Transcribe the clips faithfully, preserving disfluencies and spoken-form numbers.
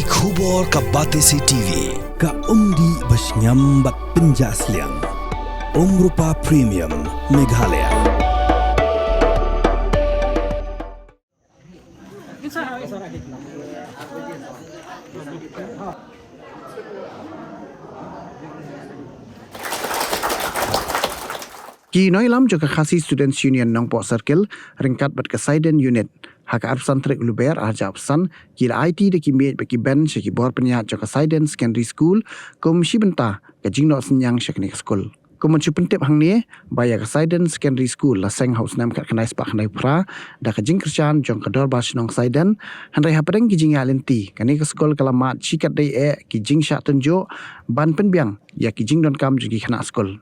Khubor ka Batesi T V, ka umdih ba shngiam bad pynjah sliang. Umrupa Premium, Meghalaya. Ki nongïalam jong ka Khasi Students Union Nongpoh Circle ryngkat bad ka Saiden Unit, ha ka arphew san tarik u Lber arhajar arphew san, ki la aiti da ki miej bad ki ben sha ki bor pynïaid jong ka Saiden Secondary School kum shi bynta ka jingnoh synñiang sha kane ka skul. Kum ban shu pyntip hangne ba ïa ka Saiden Secondary School la seng ha u snem khatkhyndai spah khyndaiphew phra da ka jingkyrshan jong ka Dorbar Shnong Saiden, hynrei hapdeng ki jingïaid lynti kane ka skul ka la mad shikatdei eh ki jingshah tynjuh ban pynbiang ïa ki jingdonkam jong ki khynnah skul.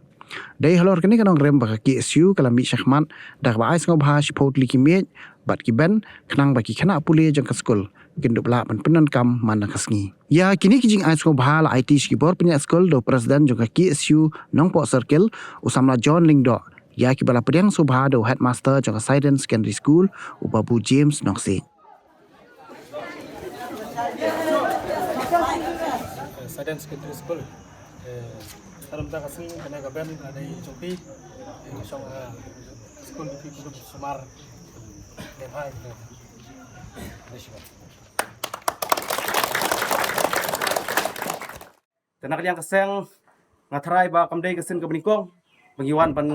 Dei halor kane ka nongrim ba ka K S U ka la mih shakhmat da kaba ai sngewbha shiphew tylli ki miej bad ki ben, khnang ba ki khynnah pule jong ka skul kin dup lah ban pyndonkam man la ka sngi. Ïa kine ki jingai sngewbha la aiti sha ki bor pynïaid skul da u President jong ka K S U Nongpoh Circle, u samla John Lyngdoh, ïa kiba la pdiang sngewbha da u Headmaster jong ka Saiden Secondary School, u Babu James Nongsiej. Saiden Secondary School. Eh, harum ta ka sngi kane ka ben ka dei jong phi. Eh, shong, eh, school phi kudum sumar. Dei hai. Dei shiwa. Te na ka liang ka seng nga tharai ba kam dei ka sien kaba nyngkong ba ngi wan ban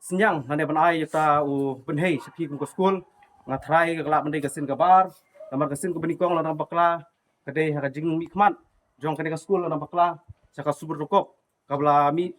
synñiang lane ban ai ïa uta u pynhei sha phi kum ka skul. Nga tharai ka lah ban dei ka sien kaba ar. Namar ka sien kaba nyngkong la dang bakla ka dei ha ka jingmihkhmat jong kane ka skul, la dang bakla sha ka Subrukop kaba la mih,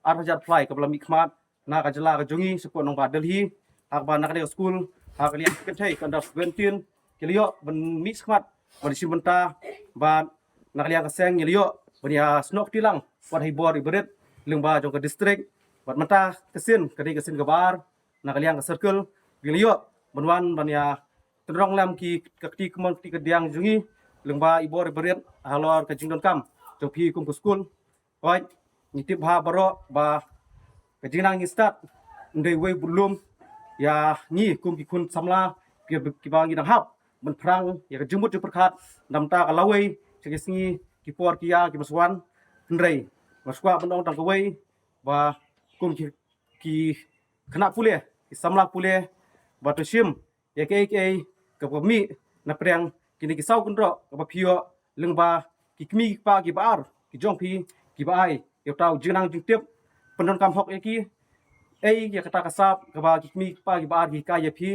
arhajar phra kaba la mihkhmat na ka jylla ka jong ngi shapoh nongbah Delhi, ha kaba na kane ka skul, ha ka liang ki kynthei ka under seventeen ki la ïoh ban mihkhmat ban shim bynta, bad na ka liang ka seng ngi la ïoh ban ïa snoh kti lang wat ha i bor i barit lyngba jong ka district. Bad mynta ka sien ka dei ka sien kaba ar, na ka liang ka circle ngi la ïoh ban wan ban ïa tynrong lem ki ka kti kamon kti kadiang jong ngi lyngba i bor i barit halor ka jingdonkam jong phi kum ka skul. Hooid, ngi tip bha baroh ba ka jingnang jingstad ym dei uwei u budlum ïa ngi kum ki khun samla ki, kiba ngi dang hap ban phrang ïa ka jingmut jingpyrkhat na bynta ka lawei sha ki sngi ki por ki ïar kiba sa wan. Hynrei nga sngewkwah ban ong tang kawei ba kum ki, ki khynnah pule, ki samla pule, ba to shim ïa kaei kaei kaba mih na pdeng kine ki saw kynroh kaba phi ïoh lyngba ki kmie ki kpa kiba ar ki jong phi kiba ai ïa uta u jingnang jingtip pyndonkam hok ïa ki. Ei ïa kata ka sap kaba ki kmie ki kpa kiba ar ki hikai ïa phi,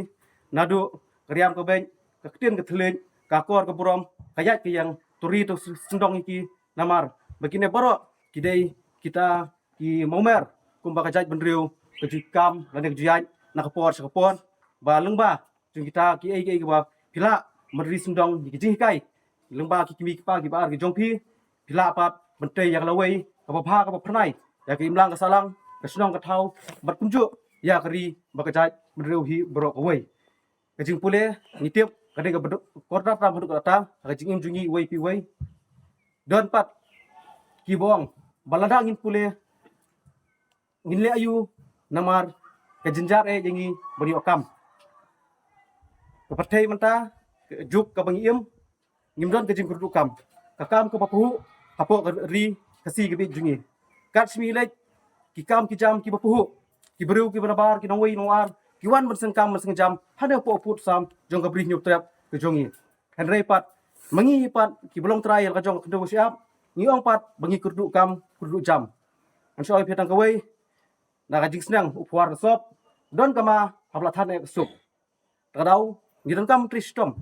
naduh ka riam ka beit, ka ktien ka thylliej, ka akor ka burom, ka ïaid ka ïeng, to ri to syndong ïa ki, namar ba kine baroh ki dei kita ki mawmer kumba ka jaitbynriew ka ju kam lane ka ju ïaid na ka por sha ka por. Ba lyngba jong kita kiei kiei kiba phi lah ban ri syndong ïa ki jinghikai lyngba ki kmie ki kpa kiba ar ki jong phi, phi lah pat ban tei ïa ka lawei kaba bha kaba phyrnai ïa ka imlang ka sahlang, ka shnong ka thaw, bad kumjuh ïa ka ri bad ka jaitbynriew hi baroh kawei. Ka jingpule ngi tip ka dei kaba duk kordor tam haduh katta ha ka jingim jong ngi uwei pa uwei. Don pat kiba ong ba lada ngin pule ngin leh aïu namar ka jynjar eh ïa ngi ban ïoh kam. Ka pyrthei mynta ka juk kaba ngi im ngim don ka jingkyrduh kam. Ka kam kaba phuh hapoh ka ri Khasi ka bieit jong ngi. Kat shimi leit ki kam ki jam kiba phuh, ki briew kiba nabar, ki nongwei nongar ki wan ban seng kam ban seng jam hane hapoh pud sam jong ka Bri Hynñiewtrep ka jong ngi. Hynrei pat ma ngi pat kiba long trai ïa la ka jong ka khyndew ka shyiap, ngi ong pat ba ngi kyrduh kam kyrduh jam. Ngan shu ong ïa phi tang kawei, na ka jingsneng u phuar ka sop, don ka ma haba la than eh ka suk. Te ka daw ngi donkam trei shitom.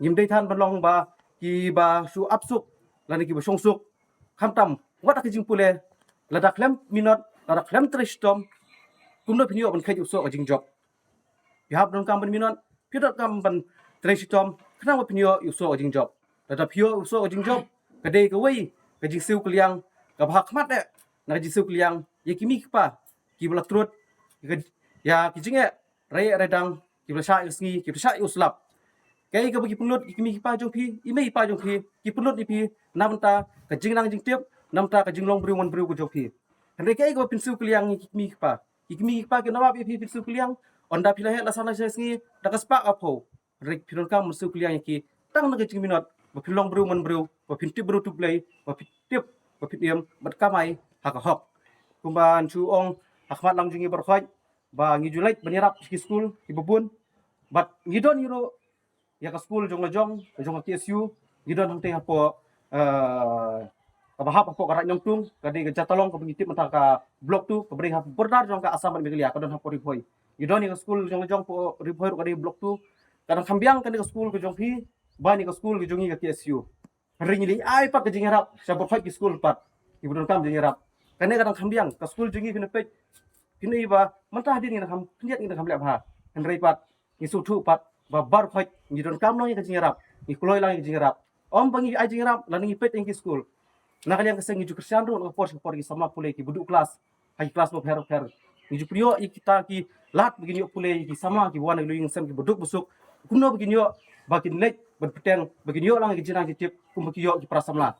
Ngim dei than ban long ba kiba shu ap suk lane kiba shong suk. Khamtam wat ha ka jingpule, lada khlem minot, lada khlem trei shitom, kumno phin ïoh ban kheit ïa u soh ka jingjop? Phi hap donkam ban minot, phi donkam ban trei shitom khnang ba phin ïoh ïa u soh ka jingjop. Lada phi ïoh ïa u soh ka jingjop, ka dei kawei ka jingsiew kylliang kaba ha khmat eh na ka jingsiew kylliang ïa ki kmie ki kpa kiba la trud ïa ka, ïa ki jingeh, rai eh rai dang, kiba la shah ïa ka sngi, kiba la shah ïa u slap. Kaei kaba ki pynlut ïa ki kmie ki kpa jong phi, i mei i pa jong phi ki pynlut ïa phi na bynta ka jingnang jingtip, na bynta ka jinglong briew man briew ka jong phi. Hynrei kaei kaba pynsiew kylliang ïa ki kmie ki kpa, ki kmie ki kpa ki nang ap ïa phi pynsiew kylliang, ynda phi la heh la san la shai sngi da ka spah ka phew. Hynrei phi donkam ban siew kylliang ïa ki tang na ka jingminot, ba phin long briew man briew, ba phin tip briew tip Blei, ba phin tip, ba phin im bad kamai ha ka hok. Kumba ngan shu ong ha khmat lang jong ngi baroh khoit, ba ngi ju leit ban ïarap sha ki skul kiba bun. Bad ngi don ngi ruh ïa ka skul jong la jong, jong ka K S U, ngi don hangtei hapoh, eh, kaba hap hapoh ka Raid Nongtung, ka dei ka Jatalong kaba ngi tip mynta ka Block two, kaba dei ha border jong ka Assam bad Meghalaya, ka don hapoh Ri Bhoi. Ngi don ïa ka skul jong la jong hapoh Ri Bhoi ruh, ka dei Block two. Ka dang kham biang kane ka skul ka jong phi bad ïa ka skul ka jong ngi ka K S U. Hynrei ngi leit ai pat ka jingïarap sha baroh ki skul pat kiba donkam jingïarap. Kane ka dang kham biang, ka skul jong ngi, phin peit, phin ïohi ba mynta hadien ngi dang kham khyndiat, ngi dang kham leh bha. Hynrei pat ngi sngewthuh pat ba baroh ngi donkam noh ïa ka jingïarap, ngi kloi lang ïa ka jingïarap. Ym ba ngi ai jingïarap lane ngi peit ïa ki skul. Na ka liang ka seng ngi ju kyrshan ruh na ka por sha ka por ïa ki samla pule kiba duh klas ha ki klas bapher bapher. Ngi ju pynïoh ïa kita ki lad ba kin ïoh pule ïa ki samla kiba wan na ki longïing sem kiba duk ba suk, kumno ba kin ïoh ba kin leit ban bteng, ba kin ïoh lang ïa ki jingnang jingtip kumba ki ïoh ki para samla.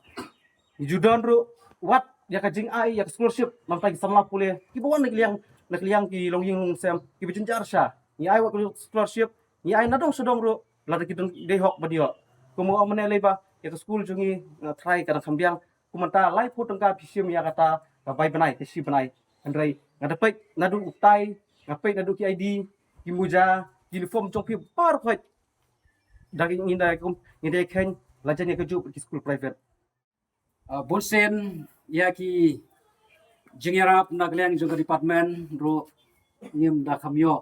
Ngi ju don ruh wat ïa ka jingai ïa ka scholarship na bynta ki samla pule kiba wan na ka liang, na ka liang ki longïing sem kiba jynjar sha. Ngi ai wat ka scholarship, ngi ai nadong shadong ruh lada ki don dei hok ban ïoh. Kumba ong mynne lei ba ïa ka skul jong ngi, nga trai, ka dang kham biang. Kumta laiphew tyngka phi shim ïa kata ka bai bnai, ka shi bnai. Hynrei nga da peit naduh u tai, nga peit naduh ki I D, ki muja, ki uniform jong phi baroh khoit. Da ngi da kum ngi da kheiñ la jan ïa ka juh ki skul private. Ah, bun sien ïa ki jingïarap na ka liang jong ka department ruh ngim da kham ïoh.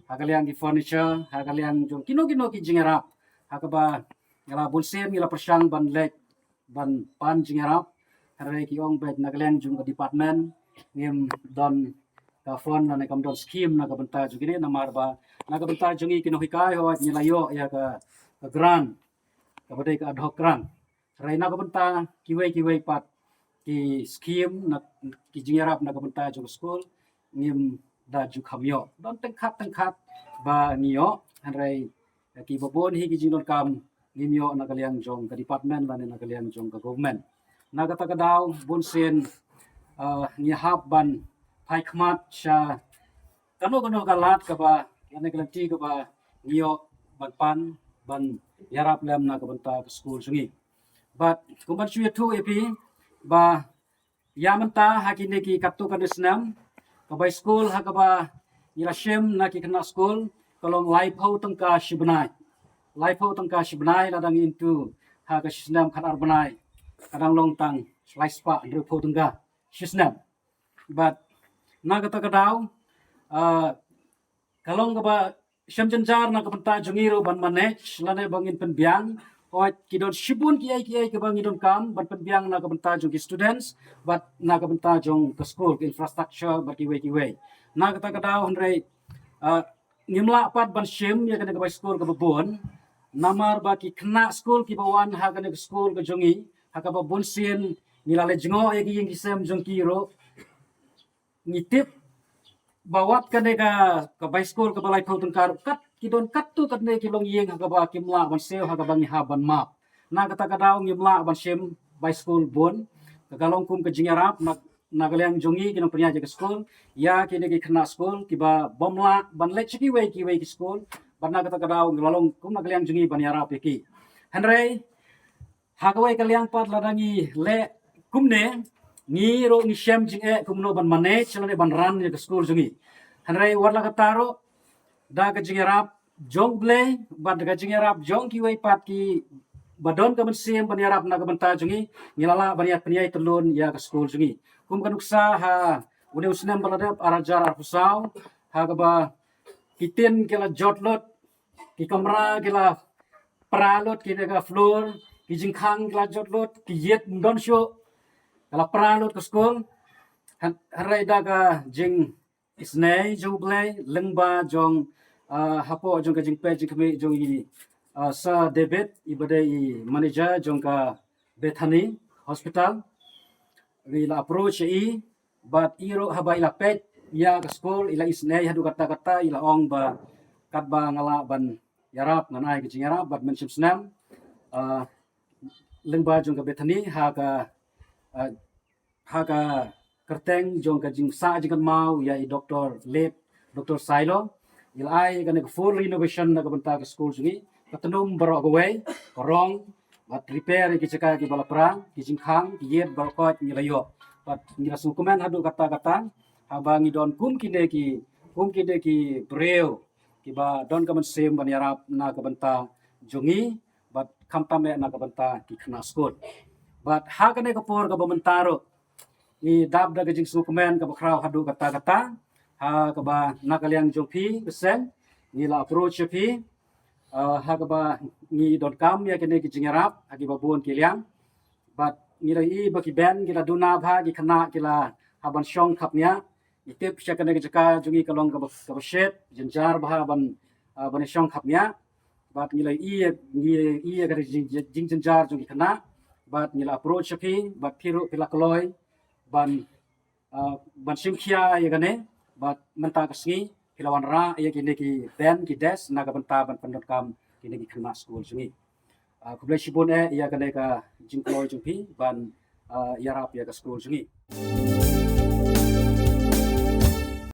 Ha ka liang ki furniture, ha ka liang jong kino kino ki jingïarap, ha kaba ngi la bun sien ngi la pyrshang ban leit ban pan jingïarap. Hynrei ki ong beit na ka liang jong ka department ngim don ka fund lane kam don scheme na ka bynta jong kine, namar ba na ka bynta jong ngi ki nonghikai hooid ngi la ïoh ïa ka, ka grant kaba dei ka ad hoc grant. Hynrei na ka bynta kiwei kiwei pat ki scheme na ki jingïarap na ka bynta jong ka skul ngim da ju kham ïoh. Don tyngkhat tyngkhat ba ngi ïoh, hynrei kiba bun hi ki jingdonkam ngim ïoh na ka liang jong ka department lane na ka liang jong ka government. Na kata ka daw bun sien, ah, ngi hap ban phai khmat sha kano kano ka lad kaba lane ka lynti kaba ngi ïoh ban pan ban ïarap lem na ka bynta ka skul jong ngi. Bad kumban shu ïathuh ïa phi ba ïa mynta ha kine ki katto katne snem, ka bai skul ha kaba ngi la shim na ki khynnah skul ka long laiphew tyngka shi bnai. Laiphew tyngka shi bnai, lada ngi into ha ka shi snem khatar bnai, ka dang long tang lai spah hynriewphew tyngka shi snem. Bad na kata ka daw, ah, ka long kaba shem jynjar na ka bynta jong ngi ruh ban manage lane ba ngin pynbiang. Hooid ki don shibun kiei kiei kiba ngi donkam ban pynbiang na ka bynta jong ki students bad na ka bynta jong ka skul, ka infrastructure bad kiwei kiwei. Na kata ka daw hynrei, ah, ngim lah pat ban shim ïa kane ka bai skul kaba bun. Namar ba ki khynnah skul kiba wan ha kane ka skul ka jong ngi, ha kaba bun sien ngi la leit jngoh ïa ki ïing ki sem jong ki ruh. Ngi tip ba wat kane ka, ka bai skul kaba laiphew tyngka ruh kat ki don katto katne ki longïing ha kaba kim lah ban siew ha kaba ngi hap ban map. Na kata ka daw ngim lah ban shim bai skul bun. Ka, ka long kum ka jingïarap na, na ka liang jong ngi ki nongpynïaid ïa ka skul ïa kine ki khynnah skul kiba bym lah ban leit sha kiwei kiwei ki skul. Bad na kata ka daw ngi la long kum na ka liang jong ngi ban ïarap ïa ki. Hynrei ha kawei ka liang pat lada ngi leh kumne, ngi ruh ngi shem jingeh kumno ban manage lane ban run ïa ka skul jong ngi. Hynrei wat la katta ruh da ka jingïarap jong U Blei bad da ka jingïarap jong kiwei pat kiba don ka mynsiem ban ïarap na ka bynta jong ngi, ngi la lah ban ïa pynïaid tyllun ïa ka skul jong ngi. Kum ka nuksa ha une u snem ba la dep, ar hajar arphew saw, ha kaba ki tin ki la jot lut, ki kamra ki la pra lut, kine ka floor, ki jingkhang ki la jot lut, ki ïit ym don shuh, ka la pra lut ka skul. Hynrei da ka jingisynei jong U Blei lyngba jong, ah, hapoh jong ka jingpeit jingkhmih jong i, ah, Sir David iba dei i manager jong ka Bethany Hospital, i la approach ïa i, bad i ruh haba i la peit ïa ka skul, i la isynei haduh katta katta, i la ong ba katba nga lah ban ïarap ngan ai ka jingïarap. Bad mynshem snem, ah, lyngba jong ka Bethany ha ka, ah, ha ka kyrteng jong ka jingsah jingkynmaw ïa i Doktor, late Doktor Sailo, i la ai kane ka full renovation na ka bynta ka skul jong ngi, ka tnum baroh kawei, ka rong, Bad repair ïa ki jaka kiba la pra, ki jingkhang, ki ïit baroh khoit ngi la ïoh. Bad ngi la sngewkmen haduh katta katta, haba ngi don kum kine ki, kum kine ki briew kiba don ka mynsiem ban ïarap na ka bynta jong ngi, bad khamtam eh na ka bynta ki khynnah skul. Bad ha kane ka por kaba mynta ruh, ngi dap da ka jingsngewkmen kaba khraw haduh katta katta, ha kaba na ka liang jong phi ka seng, ngi la approach ïa phi, ah, ha kaba ngi donkam ïa kine ki jingïarap ha kiba bun ki liang. Bad ngi la ïohi ba ki Ben ki la duna bha, ki khynnah ki la hap ban shong khapngiah. Ngi tip sha kane ka jaka jong ngi ka long kaba, kaba shet jynjar bha ban, ah, ban shong khapngiah. Bad ngi la ïohi, ngi ïohi ïa ka jing, jingjynjar jong ki khynnah. Bad ngi la approach ïa phi, bad phi ruh phi la kloi ban, ah, ban shim khia ïa kane. Bad mynta ka sngi phi la wanrah ïa kine ki Ben, ki desk na ka bynta ban pyndonkam kine ki khynnah skul jong ngi. Ah, khublei shibun eh ïa kane ka jingkloi jong phi ban, ah, ïarap ïa ka skul jong ngi.